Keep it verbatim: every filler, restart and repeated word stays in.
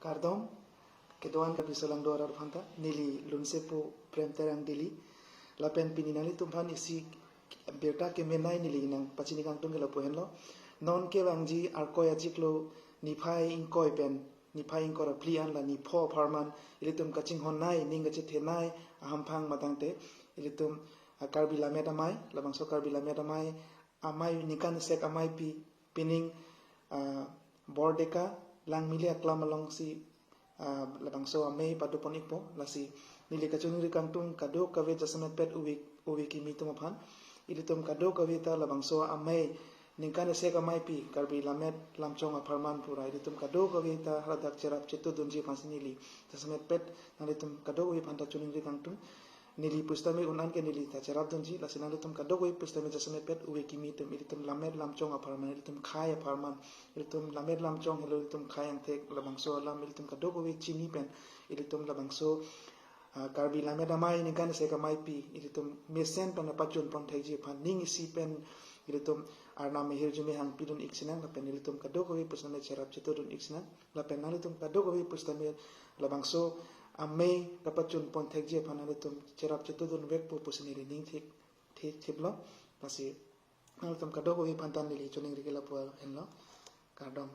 Kardom, kedo-an Karbi Salang Duar arat aphanta, neli Lunsepo Prem Terang Dili, lapen pini nanglitumphan isi birta kemenei neli nangpachini kangtung ke lapu henlo. Non kevangji Arkoi achiklo niphai ingkoi pen niphai ingkoi ra phli an la nipho apharman ilitum kachinghonnei, ning kachethenei ahamphang matangte ilitum, ah, Karbi Lammet Amei, labangso Karbi Lammet Amei, amei ningkan isek ameipi, pining, ah, Bordeka Langmili aklam alongsi, ah, labangso amei padopon-ikpo. Lasi neli kachiningri kangtung kadokave jasemetpet ove, ove kimi atum aphan. Ilitum kadokave ta labangso amei ningkan isek ameipi Karbi Lammet Lamchong apharman pura ilitum kadokave ta haladak cherap chetudunji aphansi neli jasemetpet nanglitum kadokave aphanta chiningri kangtung. Neli pusitame un-an ke neli ta cherapdunji, lasi nanglitum kadokave pusitame jasemetpet ove kimi atum, ilitum Lammet Lamchong apharman, ilitum khei apharman, ilitum Lammet Lamchong helo ilitum khei angthek, labangso alam ilitum kadokave chini pen, ilitum labangso, ah, Karbi Lammet Amei ningkan isek ameipi ilitum mesen pen pachunpon thekji aphan ning isi pen ilitum Arnam ahirjume hangpidun-ik sinang, lapen ilitum kadokave pusitame cherap chetudun-ik sinang, lapen nanglitum kadokave pusitame labangso amei kapachunpon thekji aphan nanglitum cherap chetudunvekpo pusi neli ning thik, thik, thiplo. Lasi nanglitum kadokave aphanta neli chiningri ke lapu henlo. Kardom.